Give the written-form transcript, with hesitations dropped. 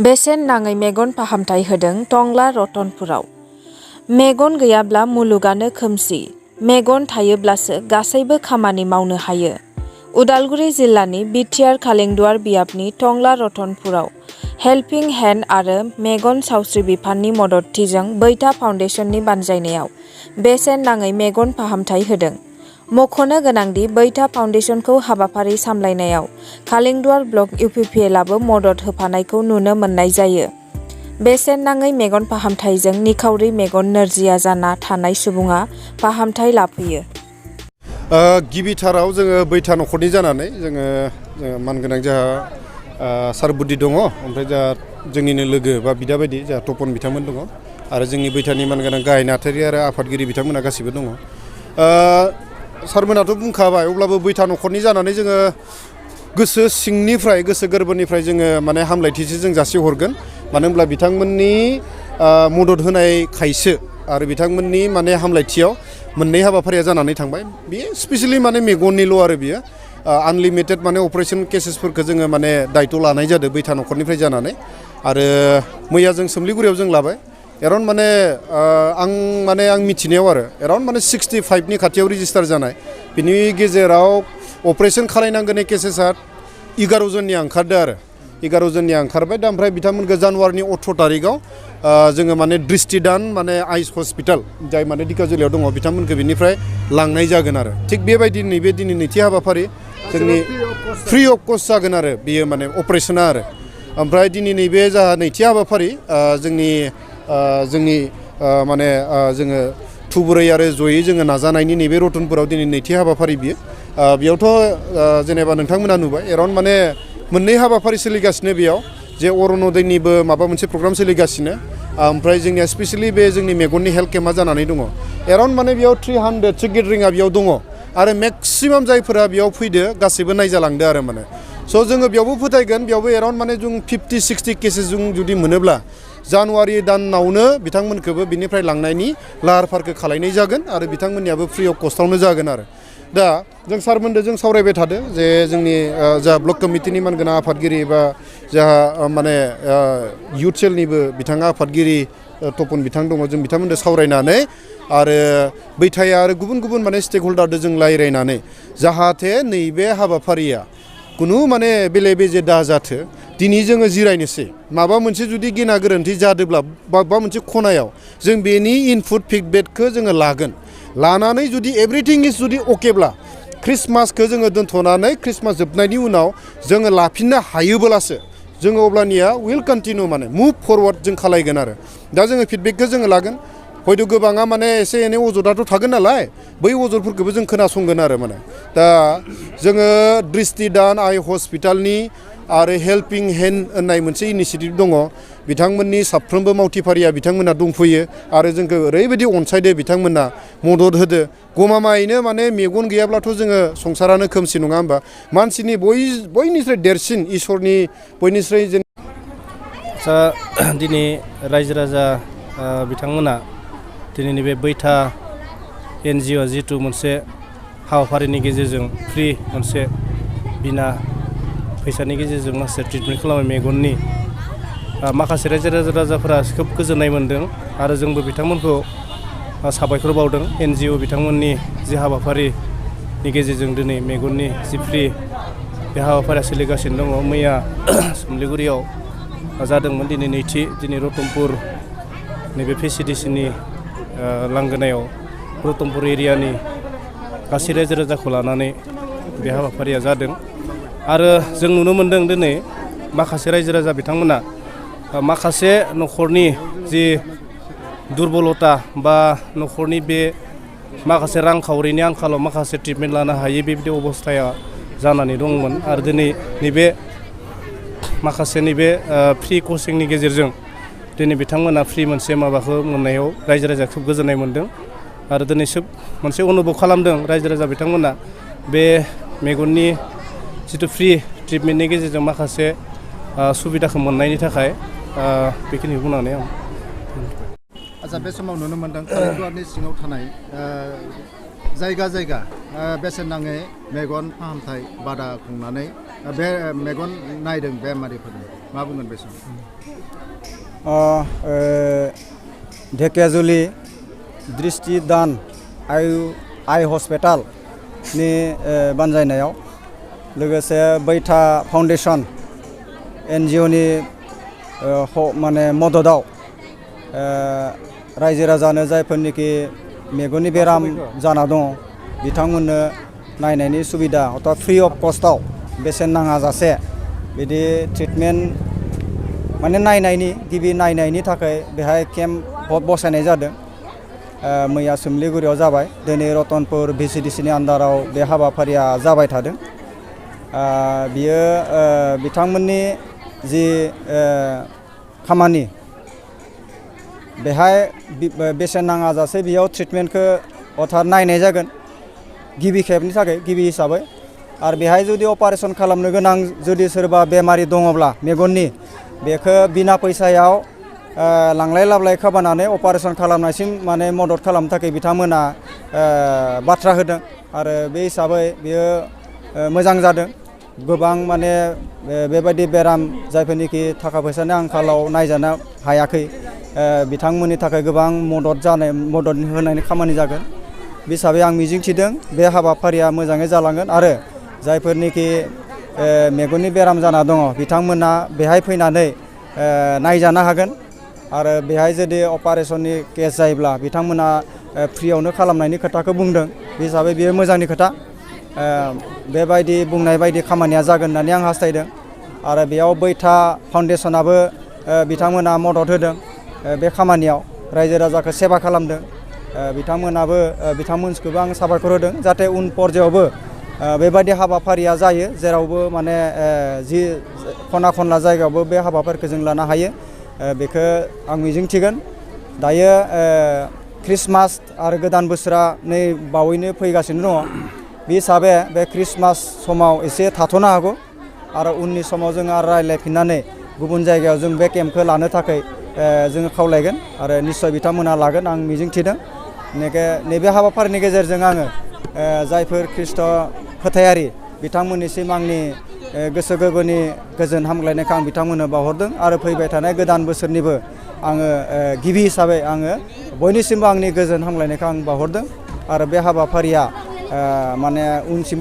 बेसेन नाङै मेगन फाहामथाय होदों टंला रतनपुराव। मेगन गैयाब्ला मुलुगानो खोमसि, मेगन थायोब्लासो गासैबो खामानि मावनो हायो। उदालगुरि जिल्लानि बिटिआर खालिंदुवार बियाबनि टंला रतनपुराव हेल्पिं हेन्ड आरो मेगन सावस्रि बिफाननि मददथिजों बैथा फाउन्डेसननि बानजायनायाव बेसेन नाङै मेगन फाहामथाय होदों। मख'नो गोनांदि बैथा फाउन्डेसनखौ हाबाफारि सामलायनायाव खालिंदुवार ब्लक इउपिपिएलआबो मदद होफानायखौ नुनो मोननाय जायो। बेसेन नाङै मेगन फाहामथायजों निखावरि मेगन नोरजिया जाना थानाय सुबुङा फाहामथाय लाफैयो। गिबिथाराव जोङो बैथा न'खरनि जानानै जोङो मानगोनां जोंहा सार बुद्धि दङ, ओमफ्राय जोंहा जोंनिनो लोगो बा बिदा बायदि जोंहा तपन बिथांमोन दङ आरो जोंनि बैथानि मानगोनां गाहाय नाथारि आरो आफादगिरि बिथांमोना गासिबो दङ। सारमोनाथ' बुंखाबाय, अब्लाबो बैथा न'खरनि जानानै जोङो गोसो सिंनिफ्राय गोसो गोरबोनिफ्राय जोङो माने हामलायथिसो जों जासिहरगोन। मानो होनब्ला बिथांमोननि मदद होनायखायसो आरो बिथांमोननि माने हामलायथियाव मोननै हाबाफारिया जानानै थांबाय। बेयो स्पेसियेलि माने मेगननिल' आरो बियो आनलिमिटेड माने अपारेशन केसेसफोरखौ जोङो माने दायथ' लानाय जादों बैथा न'खरनिफ्राय जानानै। आरो मैया जों सोमलिगुरियाव जों लाबाय। एराउन्ड माने आं मिथिनायाव आरो एराउन्ड माने 65नि खाथियाव रेजिस्टार जानाय, बिनि गेजेराव अपारेशन खालायनांगौनि केसेसआ 11 जननिया ओंखारदों आरो 11 जननिया ओंखारबाय। दा ओमफ्राय बिथांमोनखौ जानुवारिनि 18 तारिखआव जोङो माने दृष्टिदान माने आइस हस्पिटाल जाय माने दिकाजुलियाव दङ बिथांमोनखौ बिनिफ्राय लांनाय जागोन आरो थिग बेबायदि नैबे दिनै नैथि हाबाफारि जोंनि फ्रि अफ कस्ट जागोन आरो बेयो माने अपारेशना आरो। ओमफ्राय दिनै नैबे जाहा नैथि हाबाफारि जोंनि माने जोङो थुबुरै आरो जयै जोङो नाजानायनि नैबे रतनपुराव दिनै नैथि हाबाफारि बियो। बेयावथ' जेनेबा नोंथांमोना नुबाय एराउन्ड माने मोननै हाबाफारि सोलिगासिनो बेयाव, जे अरुण'दयनिबो माबा मोनसे प्रग्राम सोलिगासिनो, ओमफ्राय जोंनिया स्पेसियेलि बे जोंनि मेगननि हेल्थ केम्पआ जानानै दङ। एराउन्ड माने बेयाव 300सो गेदारिंआ बेयाव दङ आरो मेक्सिमाम जायफोरा बेयाव फैदो गासैबो नायजालांदो आरो माने। स' जोङो बेयावबो फोथायगोन, बेयावबो एराउन्ड माने जों 50-60 केसेस जों जुदि मोनोब्ला जानुवारि दानावनो बिथांमोनखौबो बिनिफ्राय लांनायनि लाहार फाहारखौ खालायनाय जागोन आरो बिथांमोननियाबो फ्रि अफ कस्टआवनो जागोन आरो। दा जों सारमोनदो जों सावरायबाय थादों जे जोंनि जा ब्लक कमिटिनि मानगोनां आफादगिरि बा जाहा माने इउथ सेलनिबो बिथाङा आफादगिरि तपन बिथां दङ, जों बिथांमोनजों सावरायनानै आरो बैथाया आरो गुबुन गुबुन माने स्टेक हल्डारजों जों रायज्लायनानै जाहाथे नैबे हाबाफारिया कुनु माने बेले बेजे दाजाथो, दिनै जोङो जिरायनोसै, माबा मोनसे जुदि गेना गोरोन्थि जादोंब्ला माबा मोनसे खनायाव जों बेनि इनपुट फिडबेकखौ जोङो लागोन। लानानै जुदि एभ्रिथिं इज जुदि अकेब्ला ख्रिस्टमासखौ जोङो दोनथ'नानै ख्रिस्टमास जोबनायनि उनाव जोङो लाफिननो हायोब्लासो जोङो अब्लानिया उइल कन्टिनिउ माने मुभ फरवार्ड जों खालायगोन आरो। दा जोङो फिडबेकखौ जोङो लागोन। हयथ' गोबाङा माने एसे एनै अजदाथ' थागोन नालाय, बै अजदफोरखौबो जों खोनासंगोन आरो माने। दा जोङो दृष्टिदान आइ हस्पिटालनि आरो हेल्पिं हेन्ड होननाय मोनसे इनिसियेटिभ दङ, बिथांमोननि साफ्रोमबो मावथिफारिया बिथांमोना दंफैयो आरो जोंखौ ओरैबायदि अनसायदो, बिथांमोना मदद होदो। गमामायैनो माने मेगन गैयाब्लाथ' जोङो संसारानो खोमसि, नङा होमबा? मानसिनि बयनिफ्राय देरसिन इसोरनि बयनिख्रुइ दिनै रायजो राजा बिथांमोना दिनैनि बे बैथा NGO जिथु मोनसे हाबाफारिनि गेजेरजों फ्रि मोनसे बिना फैसानि गेजेरजों माखासे ट्रिटमेन्ट खालामो मेगननि, माखासे रायजो राजाफोरा खोब गोजोननाय मोन्दों आरो जोंबो बिथांमोनखौ साबायखर बावदों। NGO बिथांमोननि जि हाबाफारिनि गेजेरजों दिनै मेगननि जि फ्रि बे हाबाफारिया सोलिगासिनो दङ। मैया सोमलिगुरियाव जादोंमोन, दिनै रतनपुर नैबे PCDCनि लांगोनायाव रतनपुर एरियानि गासै रायजो राजाखौ लानानै बे हाबाफारिया जादों। आरो जों नुनो मोन्दों दिनै माखासे रायजो राजा बिथांमोना माखासे न'खरनि जि दुरबलता बा न'खरनि बे माखासे रांखावरिनि आंखालाव माखासे ट्रिटमेन्ट लानो हायै बेबायदि अबस्थाया जानानै दंमोन। आरो दिनै नैबे माखासे फ्रि कचिंनि गेजेरजों दिनै बिथांमोना फ्रि मोनसे माबाखौ मोननायाव रायजो राजाया खोब गोजोननाय मोन्दों आरो दिनै मोनसे अनुभब खालामदों रायजो राजा बिथांमोना बे मेगननि जिथु फ्रि ट्रिटमेन्टनि गेजेरजों माखासे सुबिदाखौ मोननायनि थाखाय बेखिनिखौ बुंनानै आं। आच्चा, बे समाव नुनो मोन्दों खालिंदुवारनि सिङाव थानाय जायगा जायगा बेसेन नाङै मेगन फाहामथाय बादा खुंनानै बे मेगन नायदों बेमारिफोरनो। मा बुंगोन बे समाव? धेकियाजुलि दृष्टि दान आइ हस्पिटालनि बानजायनायाव लोगोसे बैथा फाउन्डेसन NGOनि माने मददाव रायजो राजानो जायफोरनिखि मेगननि बेराम जाना दङ बिथांमोननो नायनायनि सुबिदा अर्थात फ्रि अफ कस्टआव बेसेन नाङा जासे बिदि ट्रिटमेन्ट माने गिबि नायनायनि थाखाय बेहाय केम्प बसायनाय जादों। मैया सोमलिगुरियाव जाबाय, दिनै रतनपुर VCDCनि आन्दाराव बे हाबाफारिया जाबाय थादों। बियो बिथांमोननि जि खामानि बेहाय बेसेन नाङा जासे बेयाव ट्रिटमेन्टखौ अर्थात नायनाय जागोन गिबि खेबनि थाखाय गिबि हिसाबै। आरो बेहाय जुदि अपारेशन खालामनो गोनां जुदि सोरबा बेमारि दङब्ला मेगननि बेखौ बिना फैसायाव लांलाय लाबोलाय खालामनानै अपारेशन खालामनायसिम माने मदद खालामनो थाखाय बिथांमोना बाथ्रा होदों। आरो बे हिसाबै बेयो मोजां जादों। गोबां माने बेबायदि बेराम जायफोरनिखि थाखा फैसानि आंखालाव नायजानो हायाखै बिथांमोननि थाखाय गोबां मदद होनायनि खामानि जागोन। बे हिसाबै आं मिजिंथिदों बे हाबाफारिया मोजाङै जालांगोन आरो जायफोरनिखि मेगननि बेराम जाना दङ बिथांमोना बेहाय फैनानै नायजानो हागोन। आरो बेहाय जुदि अपारेशननि केस जायोब्ला बिथांमोना फ्रियावनो खालामनायनि खोथाखौ बुंदों। बे हिसाबै बेयो मोजांनि खोथा। बेबायदि बुंनाय बायदि खामानिया जागोन होननानै आं हास्थायदों। आरो बेयाव बैथा फाउन्डेसनाबो बिथांमोना मदद होदों बे खामानियाव, रायजो राजाखौ सेबा खालामदों। बिथांमोनखौबो आं साबायखर होदों जाहाथे उन पर्यायावबो बेबायदि हाबाफारिया जायो, जेरावबो माने जि खना खनला जायगायावबो बे हाबाफारिखौ जों लानो हायो बेखौ आं मिजिंथिगोन। दायो ख्रिस्टमास आरो गोदान बोसोरा नै बावैनो फैगासिनो दङ। बे हिसाबै बे ख्रिस्टमास समाव एसे थाथ'नो हागौ आरो उननि समाव जों आरो रायज्लायफिननानै गुबुन जायगायाव जों बे केम्पखौ लानो थाखाय जोङो खावलायगोन आरो निस्सय बिथांमोना लागोन आं मिजिंथिदों। नैबे हाबाफारिनि गेजेरजों आङो जायफोर ख्रिस्ट' फोथायारि बिथांमोननिसिम आंनि गोसो गोरबोनि गोजोन हामग्लायनायखौ आं बिथांमोननो बावहरदों। आरो फैबाय थानाय गोदान बोसोरनिबो आङो गिबि हिसाबै आङो बयनिसिमबो आंनि गोजोन हामग्लायनायखौ आं बावहरदों। आरो बे हाबाफारिया माने उनसिमबो